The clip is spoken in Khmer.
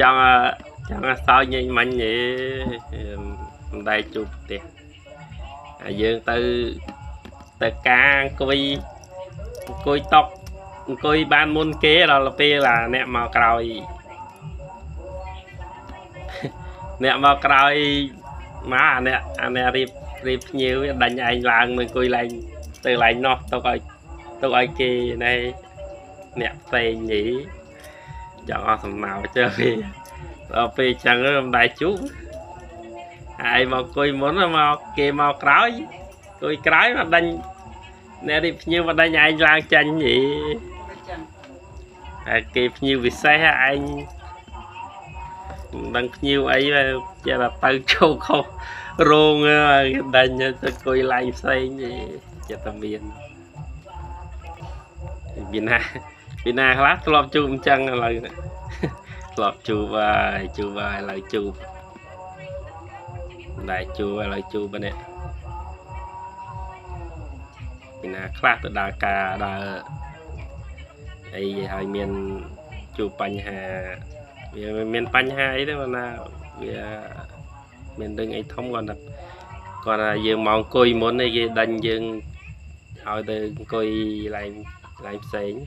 ចង់ចង់សោចញែកមាញ់ទេ មិនដែលជួបផ្ទះ ហើយយើងទៅទៅការអង្គុយ អង្គុយតុកអង្គុយបានមុនគេ ដល់ពេលអាអ្នកមកក្រោយ អ្នកមកក្រោយមក អាអ្នកអាអ្នករៀបរៀបភ្ញៀវដាញ់ឯងឡើងមកអង្គុយឡើងទៅឡើងនោះ ទុកឲ្យទុកឲ្យគេណែអ្នកផ្សេងនេះ ចង់អស់សំណោចទៅ ពេលដល់ពេលចឹងមិនដែលជួប ហើយមកអង្គុយមុន មកគេមកក្រោយ អង្គុយក្រោយមកដាញ់អ្នករៀបភ្ញៀវមកដាញ់ឯងឡើងចាញ់ហី ហើយគេភ្ញៀវពិសេស ឯងមិនដឹងភ្ញៀវអី ចេះតែទៅចូលខុសរោង គេដាញ់ទៅអង្គុយឡើងផ្សេង ចេះតែមានពីណាពីណាខ្លះធ្លាប់ជួបអញ្ចឹង។ ឥឡូវធ្លាប់ជួបហើយ ជួបហើយ ឥឡូវជួបមិនដែលជួប ឥឡូវជួបនេះ ពីណាខ្លះទៅដើរការដើរអី ហើយមានជួបបញ្ហា វាមានបញ្ហាអីទេណា វាមានរឿងអីធំ គាត់ថាគាត់ថាយើងមកអង្គុយមុនឯង គេដេញយើងឲ្យទៅអង្គុយឡើងឡើងផ្សេង។